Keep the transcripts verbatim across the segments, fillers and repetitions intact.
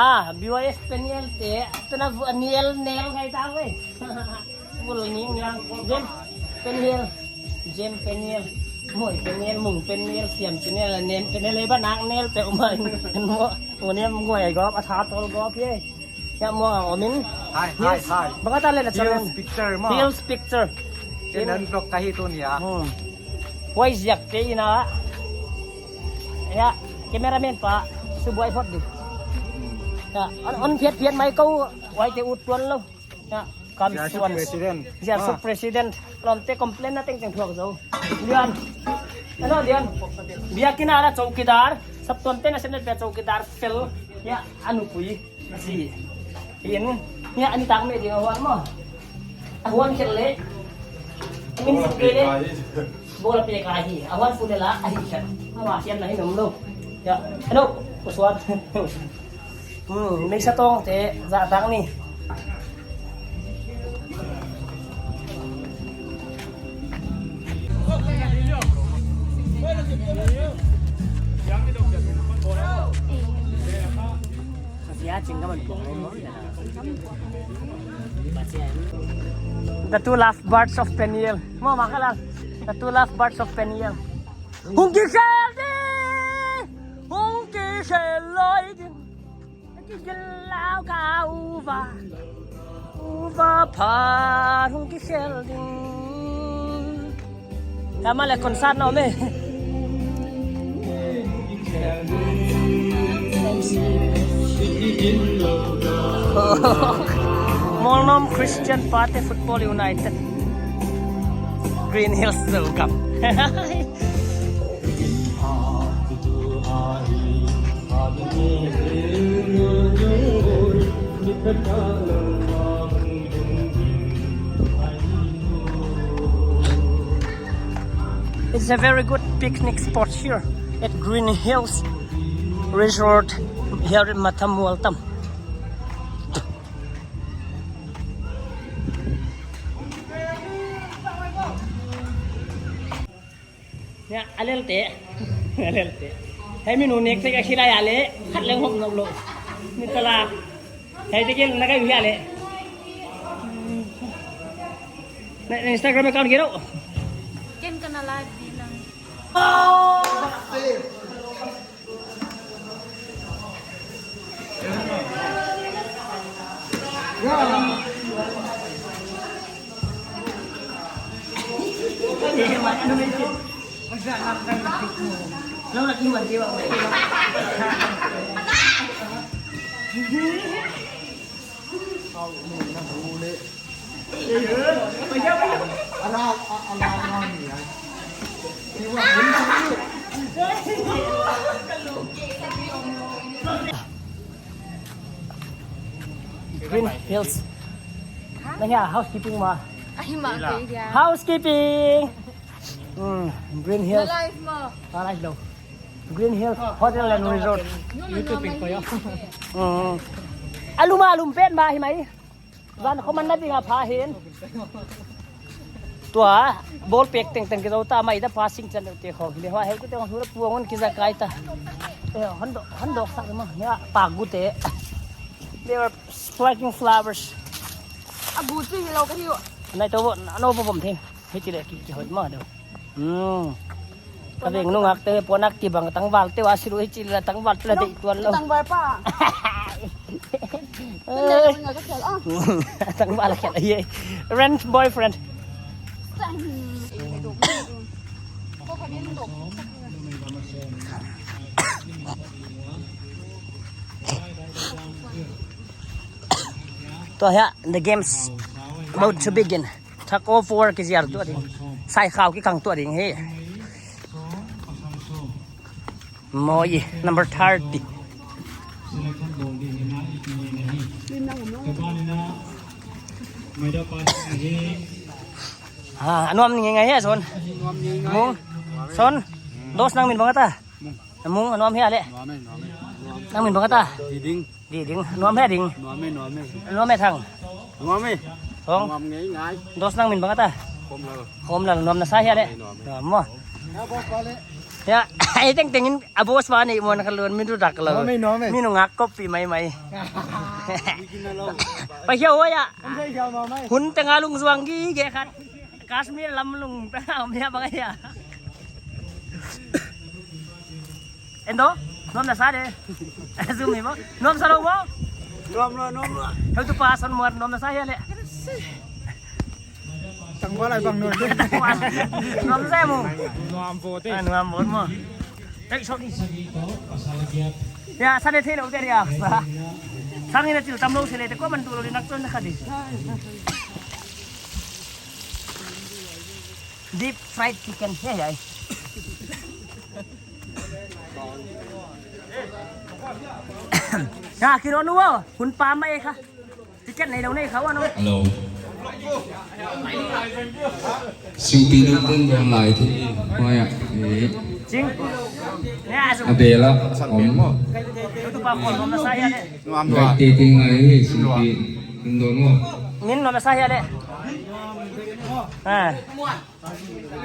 Ah, B Y F Peniel te, tena bu-, Niel, Nel ngai ta wei. Bul ni ngang, Jem Peniel, Jem Peniel, Moi Peniel, Mung Peniel, Siam Peniel, Nen Peniel, ba nak Nel pe umai. Mo, mo ne mo ai gop, a tha tol gop ye. Ya mo a omin. Hai, hai, Hills, hai. Bang a ta le na Hills channel. Picture mo. Hills Picture. Channel vlog ka hi tuni a. Hmm. Huai ziak te ina. Ya, cameraman pa, subuai phot di. Ya, on, on phiat phiat mai kou, huai te ut tuan lou. Ya, kam Ziar Suk suan. President. Ziar Suk Ah. President. Lawmte complain na tengteng thuak zou. Dian. Ano, Dian. Biakinn a chowkidar. Saptuam te na sem na pia chowkidar. Fel. Ya, a nupui. Si. In. Ya, ani tak me ding a huan mo. A huan khel le. Min suk le. Bola pek ahi. A huan fu le la ahi khel. Ama siam na hi nom lou. Ya. Hello. Ko suan. Hmm, meisa tong te, zahtak ni. The two lovebirds of Peniel. Mo, makalang. The two lovebirds of Peniel. Hong kikhel di! Hong kikhel loi di! Kikhel lau ka uva. Uva pha hong kikhel di. Tama le concert na om e. Molnom Christian Party Football United. Green Hills World Cup. It's a very good picnic spot here at Green Hills Resort here in Mattamualtam. Ya, a lel te. A lel te. Hei mi nu nek te ka khilai a le, khat leng hop nok lou. Ni tala. Hei te kel na kai bia le. Na, na Instagram account kero. Ken kana live di lang. Green Hills. Nang ya housekeeping ma. Ahi ma, kei dia. Housekeeping. Hmm, Green Hills. Na live ma. Ah, live lou. Green Hills Hotel and Resort. YouTube pin ko ya. Hmm. Alum alum pen ma hi mai. Van khoman na ding a pha hin. Tua, ball pek tengteng kizou ta mai da passing chan te khong. Hi le hua hei te khong hura puang un kiza kai ta. Eh, hon dok, hon dok sak ma. Ya, pagu te. They were plucking flowers. A bu chu hi lou ka hi. Nai to bo, no bo bom thei. Hei ti le ki, ki hoi ma do. Hmm. Ka veng nungak te, puan ak ti bang tangval te wa silu hi chi la tangval te la dei tuan lou. Tangval pa. Tangval khel a ye. Rent boyfriend. Tua hia, the game's about to begin. Tug of war kiziar tuah ding. Sai khau kikang tuah ding hi. Moi, number thirty. Ah, a nuam ngei ngei hi, Son. Mung, Son, dos nang min bang a ta. Mung, a nuam hi a le. Nang min bang a ta. Di ding. Di ding, nuam hi a ding. Nuam e, nuam e. Nuam e Thang. Nuam e. Thong. Nuam ngei ngei. Dos nang min bang a ta. Khom lal. Khom lal, nuam na sa hi a le. Nuam e, nuam e. Nuam mo. Ya, ai tengteng in a boss ba ni mon khalun min tu dak lo. Nuam e, nuam e. Min ngak kopi maimai. Pa hiau ya. Hun teng a lungzuang gige khat. Kashmir lam lung ta om ya bang ya. Endo, nuam na sa de. Zoom hi mo. Nuam sa lo mo. Nuam, nuam, nuam, nuam. Heutupa Sonmuat nuam na sa ya le. Tang ba lai bang nuam. Nuam sa mo. Nuam vote. Ah, nuam vote mo. Ei, sorry. Ya, sa de thei lo de ya. Sang ina til tam lo se le te ko man tu lo di nak chon na kha di. Deep fried chicken. He, he. Ya, kiro nu wo. Hun pa mai kha. Ticket nei lo nei kha wa no. Hello. Singpi nam ten don lai thi. Hoi a. Eh. Sing. Ne a su. A bela. Om. Heutupa khol nuam na sa ya le. Nuam nuam. Gai te ting ai hi Singpi. Min don mo. Min nuam na sa ya le. Ah.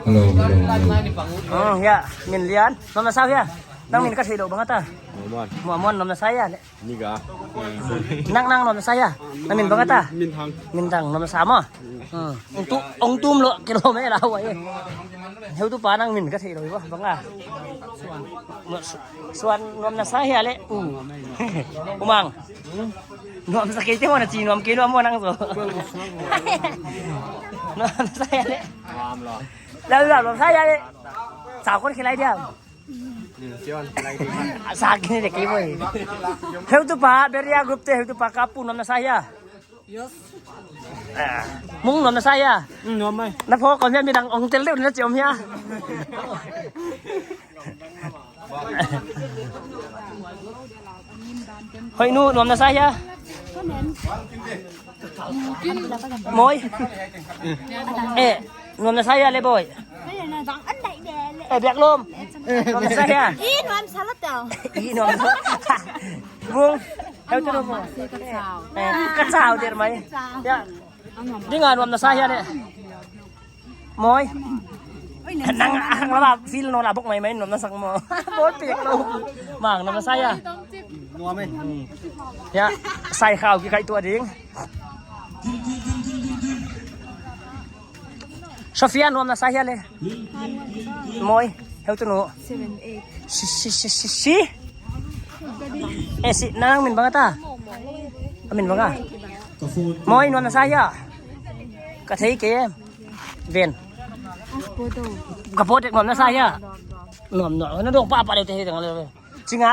Hello, hello, hello. Oh, ya, min lian. Nuam na sa ya. Nang min ka thei lo bang ata. Muamon. Muamon nuam na sa ya le. Ni ga. Nang nang nuam na sa ya. Nang min bang ata. Minthang. Minthang nuam na sa mo. Hmm. Ong tu, ong tum lo kilo me la wa ye. Heutupa nang min ka thei lo bang a. Suan nuam na sa ya le. U. Umang. Nuam sa kei te mo na chi nuam kei nuam mo nang so. Nuam sa ya le. Nuam lo. Lau lau nuam sa ya le. Sa kon khilai dia. Sa kini de kei mo. Heutupa Beria group te heutupa kapu nuam na sa ya. Yes. Mung nuam na sa ya. Mm, nuam mai. Na pho kon ya mi dang ong tel de na chiom ya. Hoinu, nuam na sa ya. Moi. Eh, nuam na sa ya le boy. Eh, biak lom. Nuam na sa ya. I nuam sa la tau. I nuam sa. Bung. Heutu no mo. Eh, ka chau der mai. Ya. Ding a nuam na sa ya le. Moi. Nang, nang la feel no la bok mai mai nuam na sang mo. Bol pek lo. Mang nuam na sa ya. Nuam e. Ya, sai khau ki kai tua ding. Sofia nuam na sa ya le. Moi. Heutu no. Seven, eight. Si, si, si, si, si. Eh, si, nang min bang ata. Min bang a. Moi nuam na sa ya. Ka thei ke. Ven. Ka po dek nuam na sa ya. Nuam nuam. Na dong pa pa le te hei tang le. Chinga.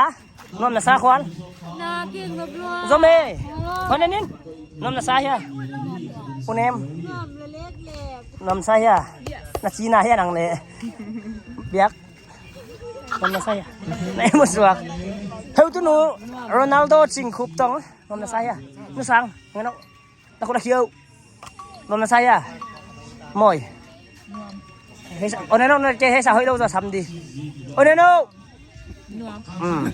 Nuam na sa khwan. Na king na blua. Zom e. Khwan nin. Nuam na sa ya. Unem. Nuam le lek lek. Nuam sa ya. Yes. Na chi na ya nang le. Biak. Nuam na sa ya. Na emu suak. Heutu nu. Ronaldo Chingkhup tong. Nuam na sa ya. Nu sang. Ngano. Takut dah kiau. Nuam na sa ya. Moi. Hesa, one no, no, ke hesa hoi lo za sam di. One no. Nuam. Hmm.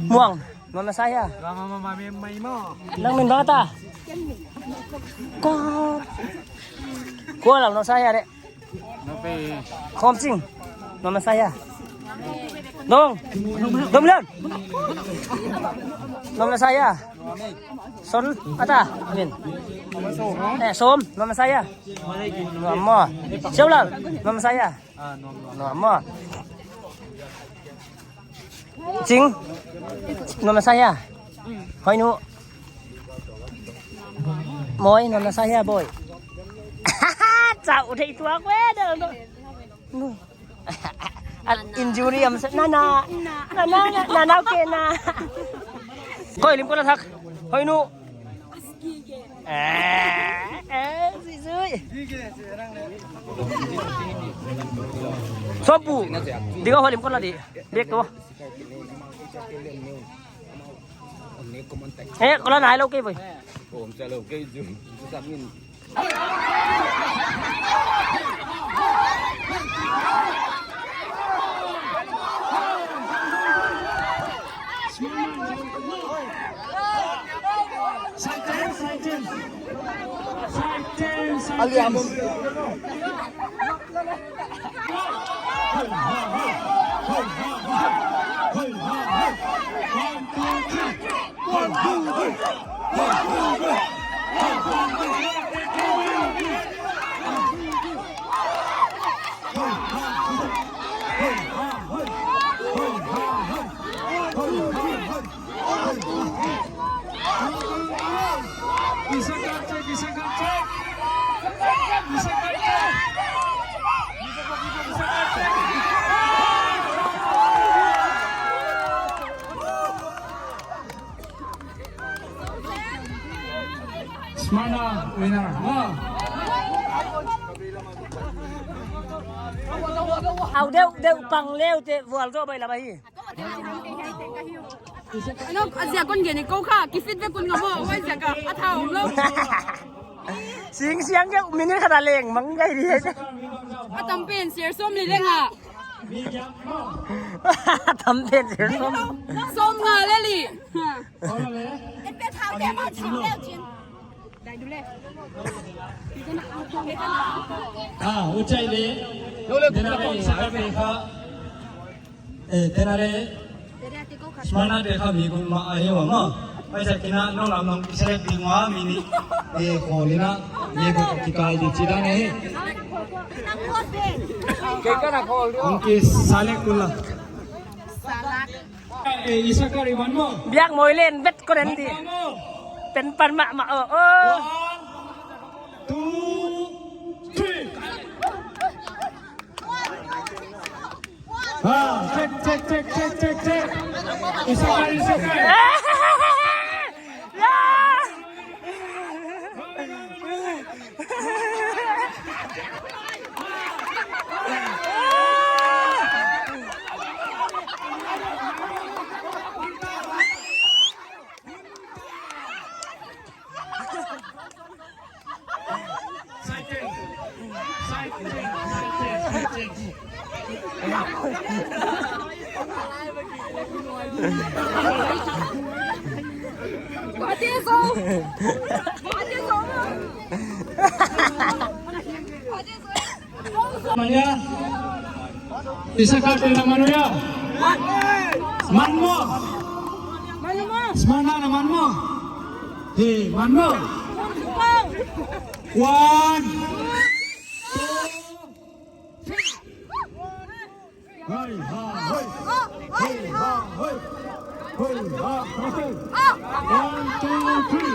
Muang. Nuam na sa ya. Mama, mama, mai mo. Nang min bang ata. Ko. Ko lau nuam sa ya de. Khom Ching. Nuam na sa ya. Dong. Dong Lian. Nuam na sa ya. Sol ata. Min. Eh, Som. Nuam na sa ya. Nuam mo. Siau Lal. Nuam na sa ya. Nuam mo. Ching. Nuam na sa ya. Hoinu. Moi, nuam na sa ya, boy. Chau thei tuak we de. Injury am sa, na na. Na na, na na, okay na. Koi lim ko la thak. Hoinu. Eh, eh, sui, sui. Sopu. Diga holim ko la di. Bek tu. Eh, ko la nai lo ke boy. Smyrna winner. Wow. Au deuh, deuh pang leu te vual zo bai la bai. Ano, a ziak kon gen ni kou kha, ki fit ve kun nga mo, wai ziak a, a thau lo. Sing siang ke minute khat a leng mang gai di. A tam pen, share som ni leng a. A tam pen, share som. Som nga le li. Ha. Ah, uchai le. Dena le, sakar le kha. Eh, dena le. Smyrna te kha mi kun ma ahi wa ma. Paisa kina no lam nong kisare di wa mi ni. Eh, kholina. Ye ko kikai di chida ne. Ang ki sale kula. Biak moi len vet ko den di. Pen pan ma ma o o. One, two, three. Ha, check, check, check. It's okay, it's okay. Maya. Isa ka tena manu ya. Man mo. Smyrna na man mo. Hey, man mo. One. Hey, ha, hey. Hey, ha, hey. Hey, ha, hey. One, two, three.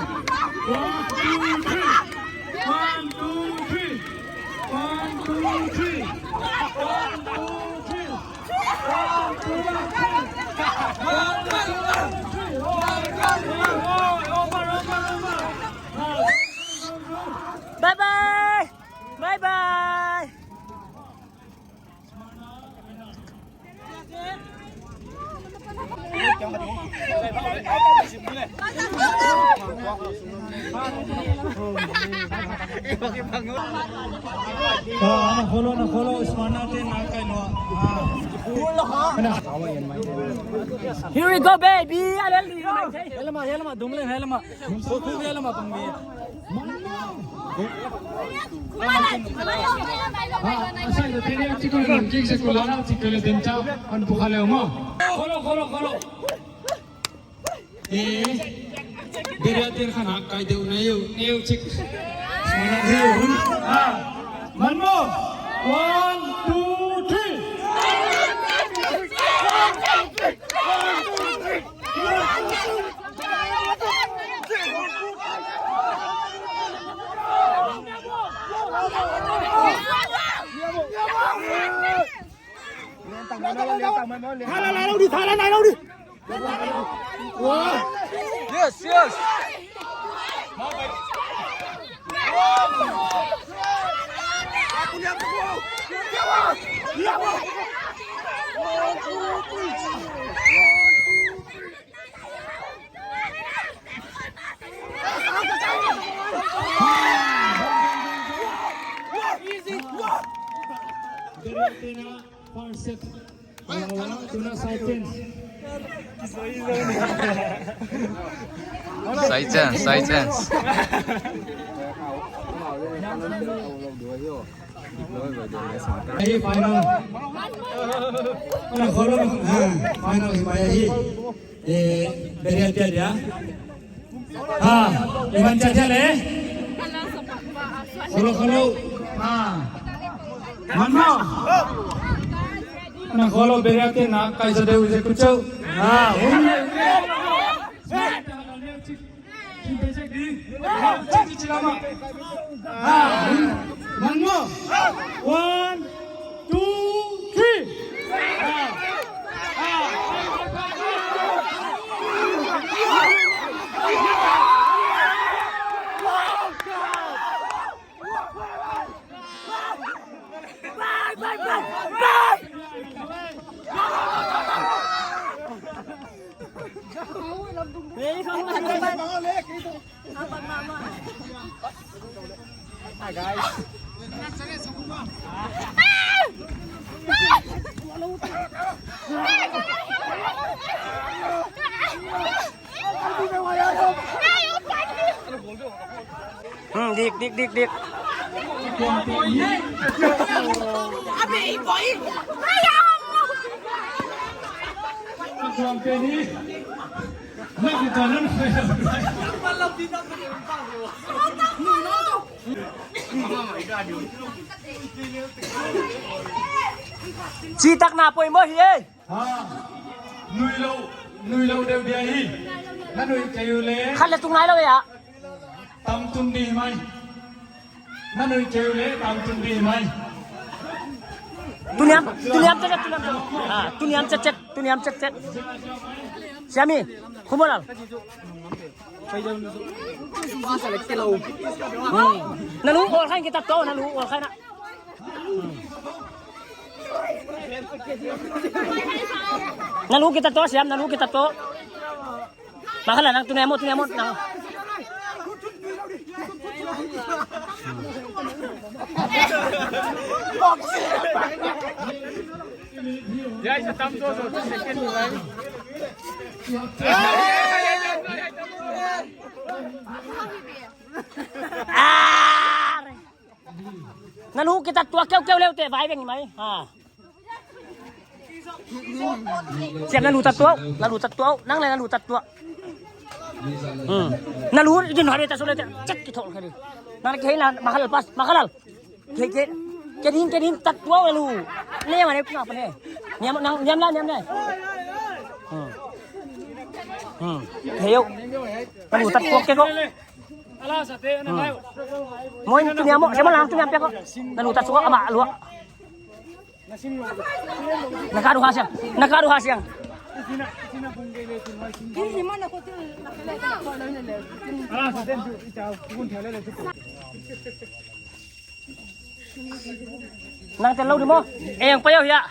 One, two, three. One, two, three. One, two, three. One, two, three. One, two, three. One, two, three. Over, over, over. Bye bye. Bye bye. Ah, na kholo, na kholo, Smyrna te na kai lo. Ah. Here we go, baby. Helma, helma, dumlen helma. Ko ku helma pang bi. Ah, asai da tenia chikul kan kik se kulana chikul den cha an pukhale mo. Kholo, kholo, kholo. Eh, beriatir khan hak kai deuh na eu, eu chik. Mana eu, ah, man mo. One, two, three. Hala, hala, hala, hala, hala. Yes, yes. First set. Tuna side change. Side change, side change. Ahi final. Kena kholo, ha, final hi mai ahi. Eh, berial dia dia. Ha, iman cha cha le. Kholo kholo. Ha. Manmo. Kena kholo berial te na kai sa deu je kuchau. Ha, hun. One, two, three. Hmm, dik, dik, dik, dik. Chi tak na poimoh hi e. Ha. Nuilou, nuilou deuh dia hi. Na nui kei uleh. Khat leh tung nailou ya. Tam tun di mai. Na nui kei uleh, tam tun di mai. Tuniam, tuniam chet chet, tuniam chet. Ah, tuniam chet chet, tuniam chet chet. Siami, khumolal. Hmm. Na lu ol khain kita to, na lu ol khain na. Na lu kita to, Siam, na lu kita to. Makhala nang tuniam mo, tuniam mo, nang. Ya, isa tam to, so, second, right? Ah! Na lu kita tua keu keu leu te, vai beng mai. Ha. Siam na lu ta tua, na lu ta tua, nang leh na lu ta tua. Hmm. Na lu, jin hari ta sule te, chet ki thol kari. Nang ki hei la, mahal pas, mahal. Ke, ke, ke din, ke din ta tua na lu. Ne ma ne kuna pa ne. Niam, nang, niam la, niam la. Hmm. Hmm. Hei yo. Na lu ta tua ke ko. Hmm. Moin tuniam mo, siapa lang tuniam pe ko. Na lu ta tua ama lu. Nakaru hasiang, nakaru hasiang. Nang telou di mo, eh, yang payau ya.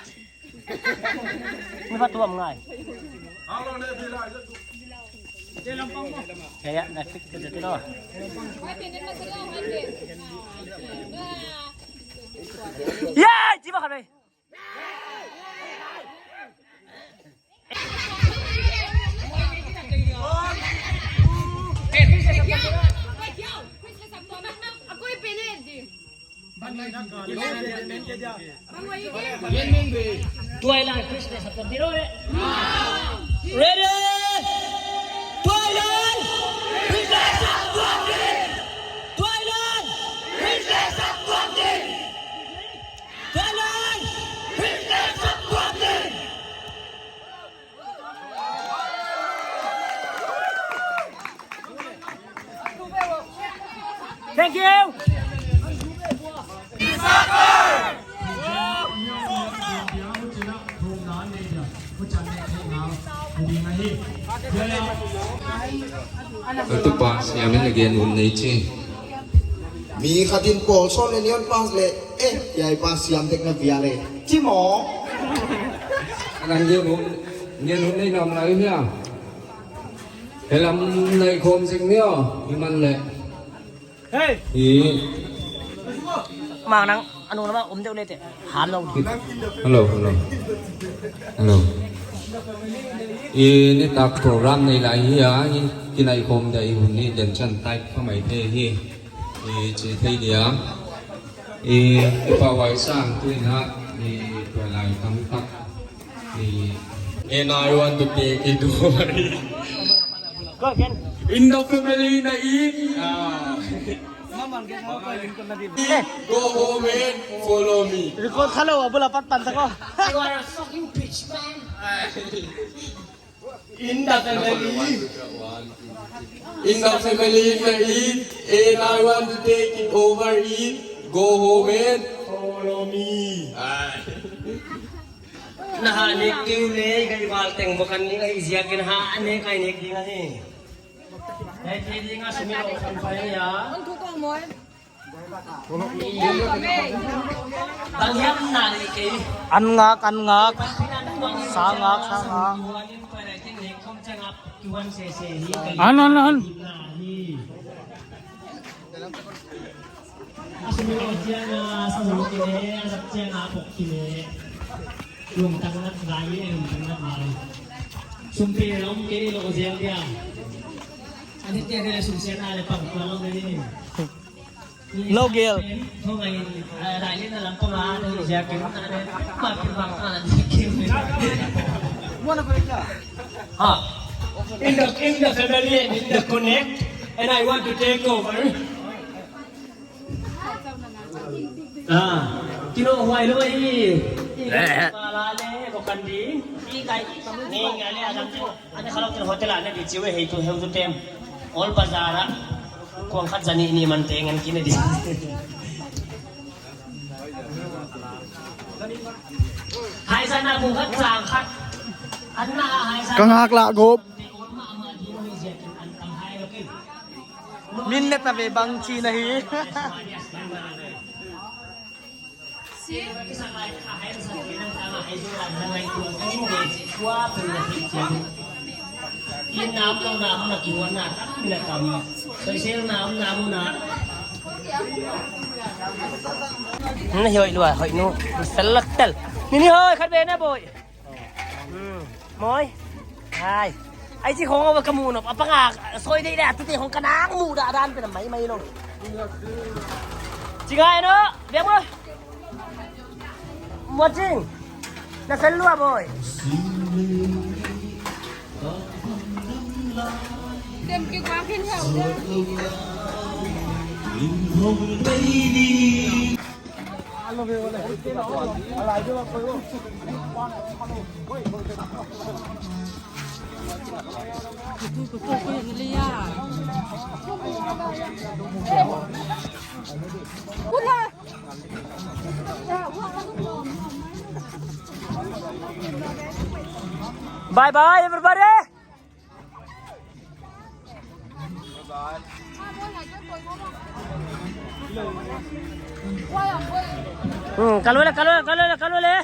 Ni batu am ngai. Ya, ya, na fix tu tu. Ya, jiba kami. Tuailai Christmas a kon tiro le. Ready? Tuailai Christmas a kon tiro. Tuailai Christmas a kon tiro. Tuailai Christmas a kon tiro. Thank you. Tupa, siamin again, un nei chi. Mi khatin Paul son le neon pass le, eh, yai pass siam tek na bia le. Chi mo. Nang dia mo, dia mo nei nam lai nia. Helam nei khom sing nio, iman le. Hey. I. Mang nang, anu nama, um deu le te. Hello. Hello, hello. Hello. I nitak program nei lai hi a, i kinai khom dia i hun ni den chan tai kha mai thei hi. I chi thei dia. Eh, Upa Waisang tu in a, eh, tualai tamtak. Eh, and I want to take it over. Go again. In the family na in, ah, go home and follow me. Record kha lou, a bul a pat pan ta ko. You are a fucking bitch, man. In the family. In the family, in the eat, and I want to take it over, eat, go home and follow me. Na ha nek ding le, kai bal teng bukan ni, ai ziak in ha nek, kai nek ding ahi. Ai te ding a sumi lo kan pai ya. An ngak, an ngak. Sa ngak, sa ngak. An, an, an. Lo gel. Ah, in the, in the family and in the connect, and I want to take over. Ah, kino huai lo hi. Pala le, bukan di. Ni ngai le, adam tu. Ane kalau kin hotel ane di ciwe hei tu, heu tu tem. All bazar a. Kuang khat zani ni man tengen kine di. Hai sana kuang khat sang khat. Anna hai sana. Ka ngak lah gop. Min ne ta ve bang chi na hi. Na hi hoih lua, hoih nu. Fel lak tel. Ni ni hoih, khat ve na boy. Hmm. Moi. Hai. Ai chi khong a ka mu nop, a panga soi dei da, tute khong ka nang mu da dan pen mai mai lo. Chi ngai no, bia mo. Mo ching. Na fel lua boy. Dem ki kwang kin hau da. Bye bye, everybody. Hmm, kalau le, kalau le, kalau le, kalau le.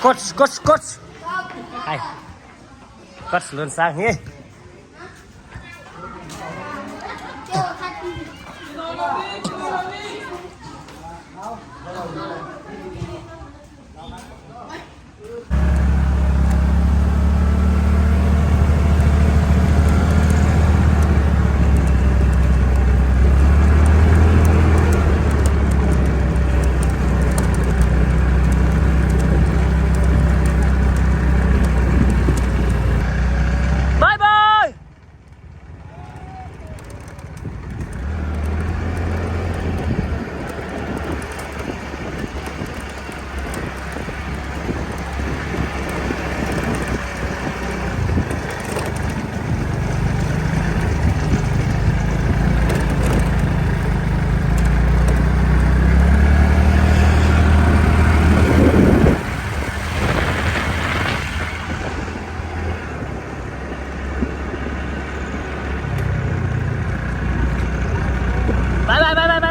Coach, coach, coach. Hai. Coach Lun Sang hi. Bye bye. Bye bye bye.